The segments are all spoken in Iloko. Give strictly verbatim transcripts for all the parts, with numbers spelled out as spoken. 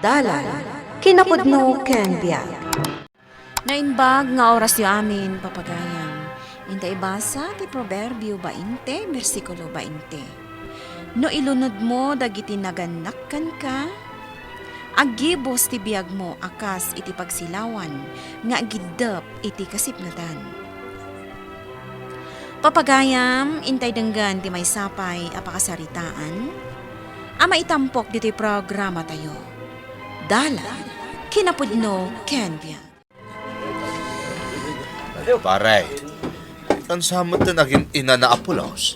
Dalan, kinapudno ken biag. Naimbag nga orasyo amin, papagayam. Inta ibasa ti Proverbio bainte, bersikulo bainte. No ilunodmo dagiti nagannak kenka, aggibus ti biagmo a kas iti pagsilawan nga agiddep iti kasipngetan. Papagayam, intay denggen ti maysa pay a pakasaritaan a maitampok ditoy programatayo. Dalan, kinapudno ken biag. Pare, kansa met ti nagin-inana a pulos?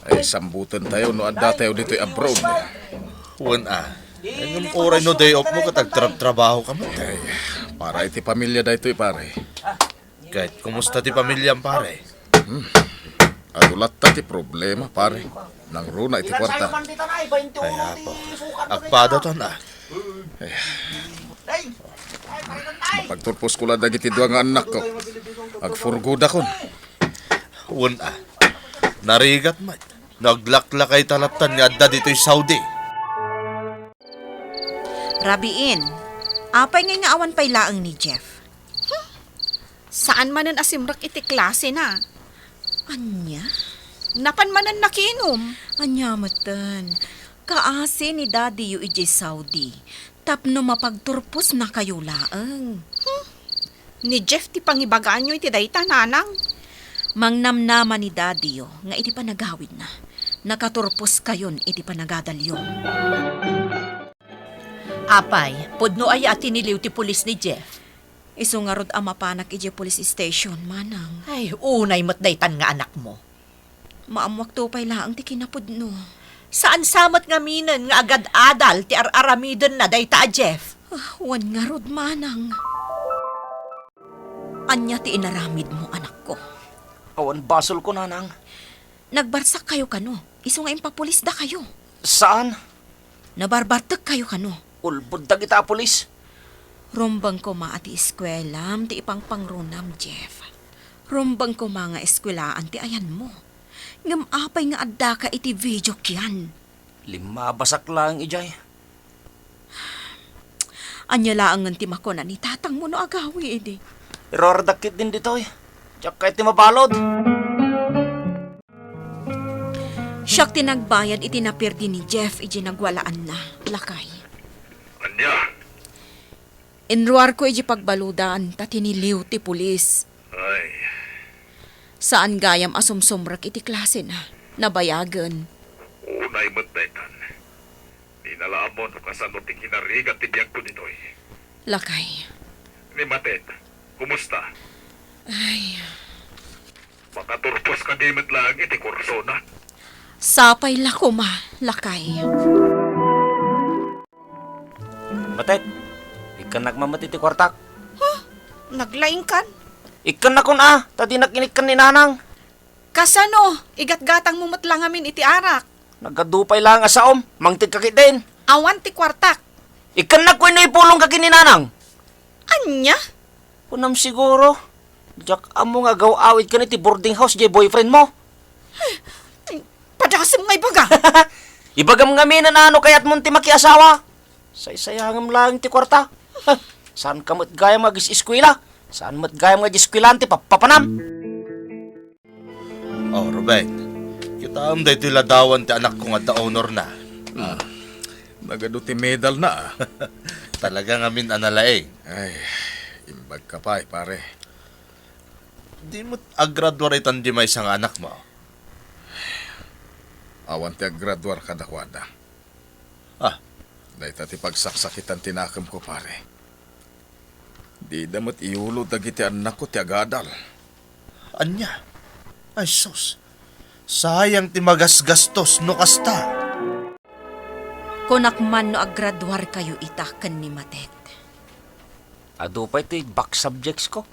Ay, sambutentayo no adda tayo ditoy abroad. Wen a. Ngem uray no day off mo ket agtrabtrabaho ka met. Ay, para iti pamilya daytoy, pare. Ket kumusta ti pamilyam, pare? Adu latta ti problema, pare. Nangruna iti kuarta. Ay, apo. Agpadaton a. Ay. Mapagturposko la dagiti dua nga annakko. Agfurgodakon. Wen a. Narigat met. No aglaklakayta lattan nga adda ditoy Saudi. Rabiin, apay ngay nga awan pay laeng ni Jeff? Hmm. Saan manen a simrek iti klasena. Ania? Napan manen nakiinom. Ania metten? Kaasi ni Daddy-yo idiay Saudi tapno mapagturposnakayo laeng. Hmm. Ni Jeff ti pangibagaanyo iti dayta, nanang. Mangnamnama ni Daddy-yo nga iti panagawidna, nakaturposkayon iti panagadalyo. Apay, pudno aya a tiniliw ti pulis ni Jeff? Isu ngarud a mapanak idiay police station, manang. Ay, unay met daytan nga anakmo. Maammuakto pay laeng ti kinapudno. Saan sa met ngaminen nga agad-adal ti ar-aramidenna dayta a Jeff? Ah, wen ngarud, manang. Ania ti inaramidmo, anakko? Awan basolko, nanang. Nagbarsak kayo kano, isu nga impapulis dakayo? Saan? Nabarbartek kayo kano? Ulbod dagita a pulis. Rumbeng koma a ti eskuelam ti ipangpangrunam, Jeff. Rumbeng koma nga eskuelaan ti ayanmo. Ngem apay nga addaka iti video kian? Limmabasak laeng idiay. Ania laengen ti makuna ni tatangmo no agawi idi? Irardak ketdin ditoy. Diak kayat ti mabalud. Siak ti nagbayad iti napirdi ni Jeff iti nagwalaanna, lakay. Ania? Inruarko iti pagbaludan ta tiniliw ti pulis. Ay. Saan gayam a sumsumrek iti klasena. Nabayagen. Unay met daytan. Dinalaammo no kasano ti kinarigat ti biagko ditoy. Lakay. Ni Matet, kumusta? Ay. Makaturpos kadi met laeng iti kursona. Sapay la koma, lakay. Matet, ikkannak man met iti kuartak. Huh? Naglaingkan? Ikkannakon a, ta dinak inikkan ni nanang. Kasano? Igatgatangmo met la ngamin iti arak. Nagadu pay laeng a saom, mangted ka ketdin. Awan ti kuartak. Ikkannak wenno ipulong ka ken ni nanang. Ania? Kunam siguro, diak ammo nga agaw-awid ken iti boarding house diay boyfriend mo. Padasem nga ibaga. Ibagam ngamin a no kayatmon ti makiasawa. Saysayangem laeng ti kuarta. Saan ka met gayam nga agis-eskuela? Saan met gayam nga eskuelaan ti pappapanam? Oh, Ruben, kitaem daytoy ladawan ti anakko nga adda honorna. Ah, nagadu ti medalna, ah. Talaga ngamin a nalaing. Ay, imbag ka pay, pare. Di met agraduar itan di maysa nga anakmo? Awan ti agraduar kadakuada. Ah. Dayta ti pagsaksakitan ti nakemko, pare. Dida met iyulod dagiti annakko ti agadal. Ania? Ay sus, sayang ti magasgastos no kasta. Kunak man no agraduarkayo ita ken ni Matet. Adu pay ti back subjects ko.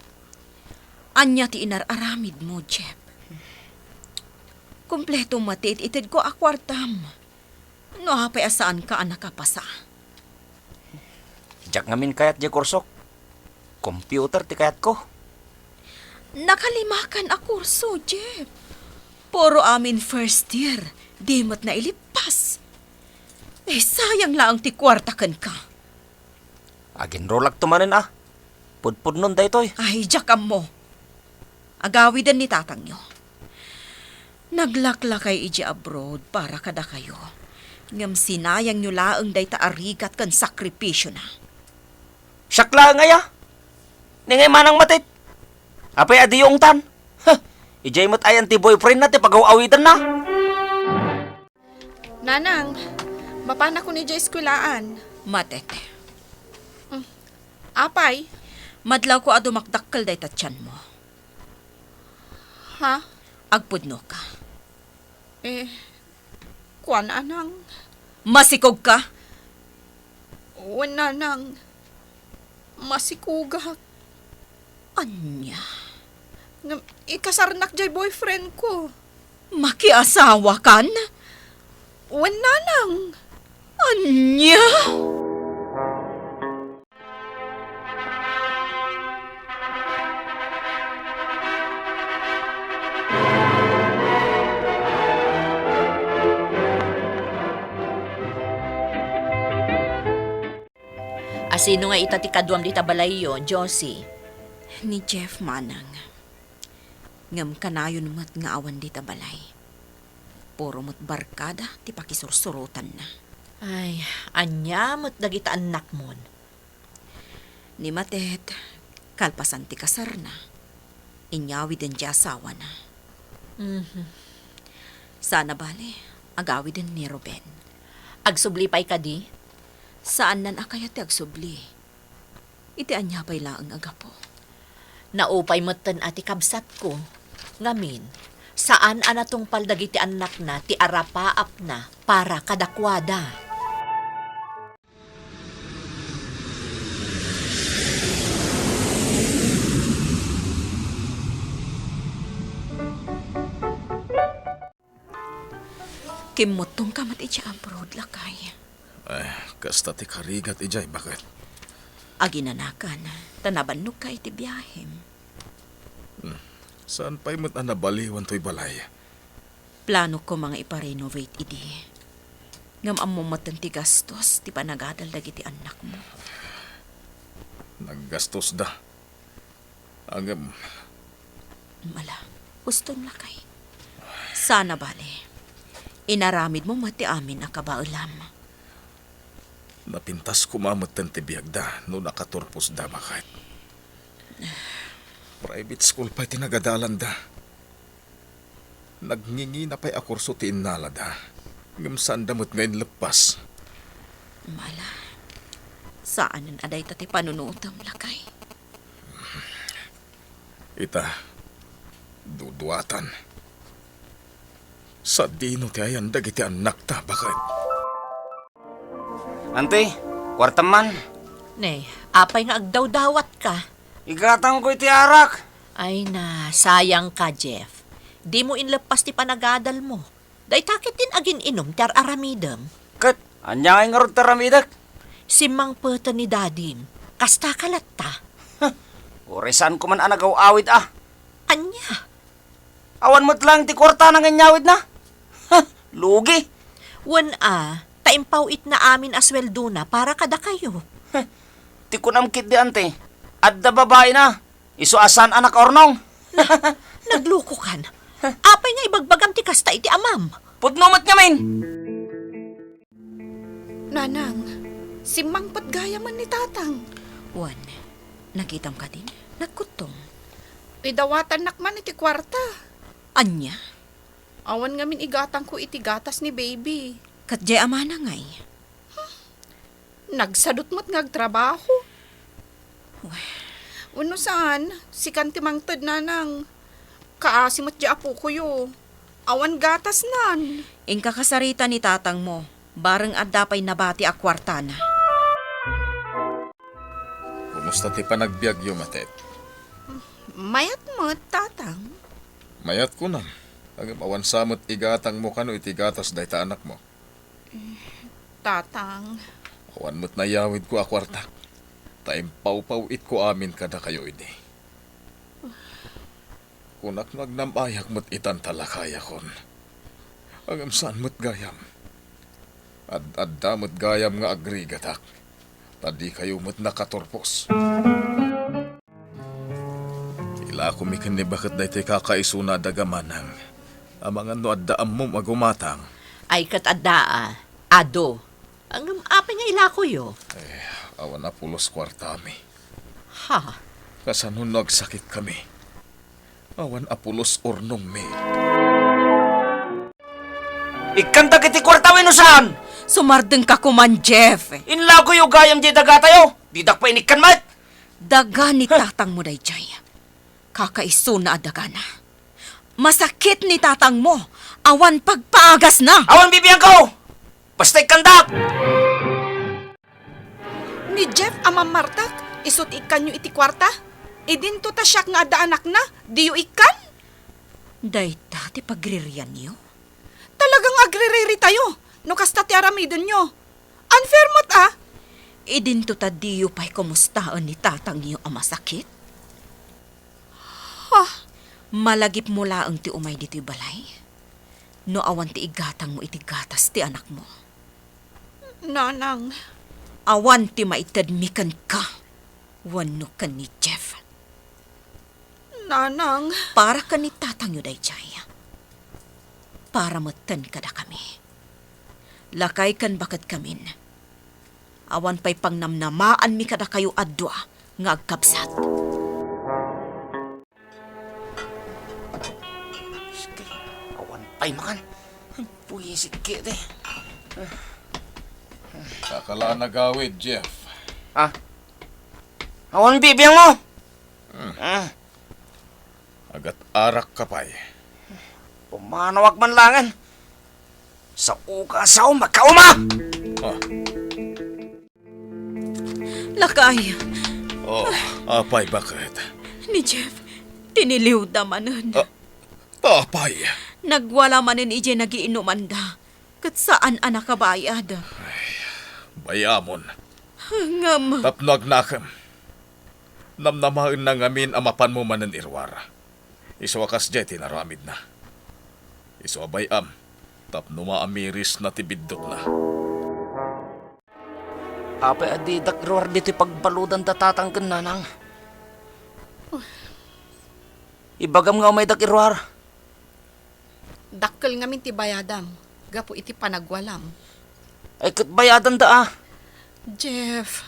Ania ti inar-aramidmo, Jeff? Kompleto met ti it-itedko a kuartam. No apay a saanka a nakapasa? Diak ngamin kayat diay kursok. Computer ti kayatko. Nakalimakan a kurso, Jeff. Puro amin first year. Di met nailippas. Eh, sayang laeng ti kuarta kenka. Aginrulakto manen a. Pudpudnon daytoy. Ay, diak ammo. Agawiden ni tatangyo. Naglaklakay idiay abroad para kadakayo. Ngem sinayangyo laeng dayta a rigat ken sakripisiona. Siak laeng aya? Ni ngay manang matit? Apay a diyo ungtan? Huh! Idiay met ayan ti boyfriend na ti pagaw-awidenna? Nanang, mapanakon idiay eskuelaan. Matit. Mm. Apay? Madlawko a dumakdakkel dayta tianmo. Ha? Agpudnoka. Eh, kuan, anang. Masikogka? Wen, nanang. Masikogak. Ania? Ngem, ikasarnak diay boyfriend ko. Makiasawakan? Wen, nanang. Ania? Asino nga ita ti kaduam dita balayyo, Josie? Ni Jeff, manang. Ngem kanayon met nga awan dita balay. Puro met barkada ti pakisursurotanna. Ay, ania met dagita annakmon? Ni Matet, kalpasan ti kasarna, inyawiden ti asawana. Mhm. Sana bale, agawiden ni Ruben. Agsubli pay kadi? Saannan a kayat ti agsubli. Iti ania pay laeng a gapu? Naupay metten a ti kabsatko. Ngamin, saan a natungpal dagiti annakna ti arapaapna para kadakuada. Kimmuttongka met idiay abroad, lakay. Ay, kasta ti karigat idiay, baket. Aginanakan, ta nabannogka iti biahem. Hmm. Saan pay met a nabaliwan toy balay? Planok koma nga iparenovate idi. Ngem ammom metten ti gastos ti panagadal dagiti annakmo. Naggastos da. Ngem. Ala, huston, lakay. Sana bale, inaramidmo met ti amin a kabaelam. Napintas koma metten ti biagda no nakaturposda, baket. Private school pay ti nagadalanda. Nagngingina pay a kurso ti innalada, ngem saanda met nga inleppas. Ala, saanen a dayta ti panunotem, lakay. Ita, duduatan. Sadino ti ayan dagiti annakta, baket? Ante, kuartam man. Ne, apay nga agdawdawatka? Igatangko iti arak. Ay na, sayangka, Jeff. Dimo inleppas ti panagadalmo. Dayta ketdin agin-inum ti ar-aramidem. Ket ania ngay ngarud ti aramidek? Simmangpeten ni dadim. Kastaka latta. Huh, uray saanko man a nagaw-awid a. Ania? Awan met laeng ti kuartana nga inyawidna. Huh, lugi. Wen a, ta impaw-itna amin a sueldona para kadakayo. Huh, ti kunam ketdi, ante, adda babaina. Isu a saan a nakaurnong. Na, naglukokan. Apay nga ibagbagam ti kasta iti amam? Pudno met ngamin. Nanang, simmangpet gayamen ni Tatang. Wen, nakitam kadin? Nagkuttong. Idawatannak man iti kuarta. Ania? Awan ngamin igatangko iti gatas ni baby. Ket diay amana ngay? Nagsadut met nga agtrabaho. Uy. Wenno saan, sikan ti mangted, nanang. Kaasi met diay apokoyo. Awan gatasnan. Inka kasarita ni tatangmo, bareng adda pay nabati a kuartana. Kumusta ti panagbiagyo, Matet? Mayat met, tatang. Mayat kunam. Ngem awan sa met igatangmo kano iti gatas dayta anakmo. Tatang. Awan met nayawidko a kuartak, ta impawpaw-itko amin kadakayo idi. Kunak no agnam-ayak met itan ta lakayakon. Ngem saan met gayam. Ad-adda met gayam nga agrigatak, ta dikayo met nakaturpos. Ilakomi ken ni baket daytoy kakaisuna a daga, manang. Amangan no adda ammom a gumatang. Ay, ket adda, a, adu. Ngem apay nga ilakoyo? Eh, awan a pulos kuartami. Ha? Kasano no agsakitkami? Awan a pulos urnongmi. Ikkan dagiti kuarta wenno saan? Sumardengka koman, Jeff. Inlakoyo gayam diay dagatayo. Didak pay inikkan met. Daga ni tatangmo daydiay. Kakaisuna a dagana. Masakit ni tatangmo. Awan pagpaagasna. Awan bibiangko. Basta ikkandak. Ni Jeff a mammartak, isu ti ikkanyo iti kuarta? Idinto ta siak nga adda anakna, diyo ikkan? Dayta ti pagririanyo? Talaga nga agririri tayo, no kasta ti aramidenyo. Unfair met, a? Idinto ta diyo pay kumustaen ni tatangyo a masakit? Ha? Malagipmo laeng ti umay ditoy balay. No awan ti igatangmo iti gatas ti anakmo. Nanang. Awan ti maitedmi kenka wenno ken ni Jeff. Nanang. Para ken ni tatangyo daydiay. Para metten kadakami. Lakay ken baketkamin. Awan pay pangnamnamaanmi kadakayo a dua nga agkabsat. Sige, awan pay makan. Buwisit kiti. Dakkel a nagawid, Jeff. Ah? Awan bibiangmo? Hmm. Ah. Agat-arakka pay. Pumanawak man laengen. Sao ka, sao, makauma! Ah. Lakay. Oh, apay, baket? Ni Jeff, tiniliwda manen. Ah, apay? Nagwala manen idiay nagiinumanda, ket saan a nakabayad. Ay, bay-amon. Ngem. Tapno agnakem, namnamaenna ngamin a mapanmo manen iruar. Isu a kasdiay ti inaramidna. Isu a bay-am, tapno maamirisna ti biddutna. Apay a didak iruar ditoy pagbaludanda tatang ken nanang? Ibagam nga umaydak iruar. Dakkel ngamin ti bayadam gapu iti panagwalam. Ay, ket bayadanda, a. Jeff,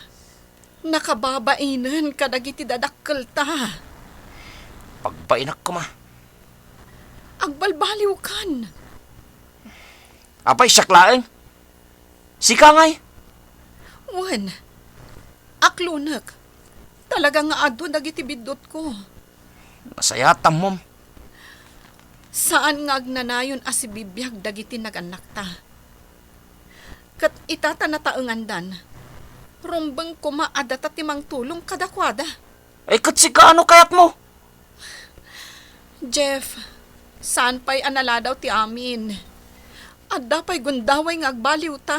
nakababainen kadagiti dadakkelta. Pagbainak koma. Agbalbaliwkan. Apay, siak laeng? Sika ngay? Wen, aklonek. Talaga nga adu dagiti biddutko. Nasayaat tammom. Saan nga agnanayon a sibibiag dagiti nagannakta. Ket ita ta nataengandan, rumbeng koma a data ti mangtulong kadakuada. Ay, ket sika, ano kayatmo? Jeff, saan pay a naladaw ti amin. Adda pay gundaway nga agbaliwta.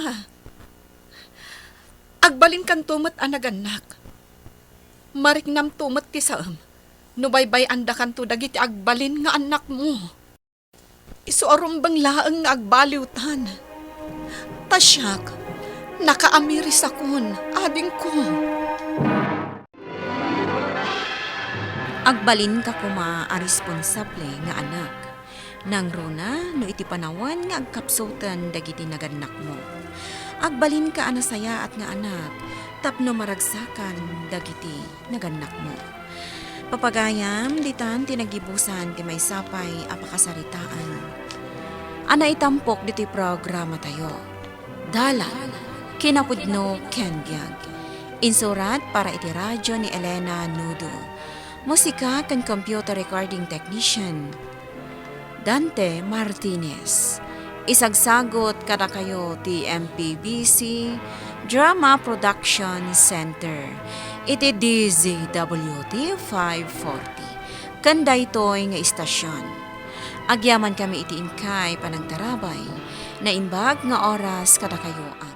Agbalinkanto met a nagannak. Mariknamto met ti saem no baybay-andakanto dagiti agbalin nga annakmo. Isu a rumbeng laeng nga agbaliwtan. Ta siak, nakaamirisakon, adingko. Agbalinka koma a responsable nga anak. Nangruna no iti panawen nga agkapsuten dagiti nagannakmo. Agbalinka a nasayaat nga anak tapno maragsakan dagiti nagannakmo. Papagayam, ditan ti nagibusan ti maysa pay a pakasaritaan a naitampok ditoy programatayo. Dalan, kinapudno ken biag. Insurat para iti radyo ni Elena Nudo. Musika ken computer recording technician, Dante Martinez. Isagsagut kadakayo ti M P B C Drama Production Center iti D Z W T five forty. Ken daytoy nga istasion, agyamankami iti inkay panagtarabay. Naimbag nga oras kadakayo a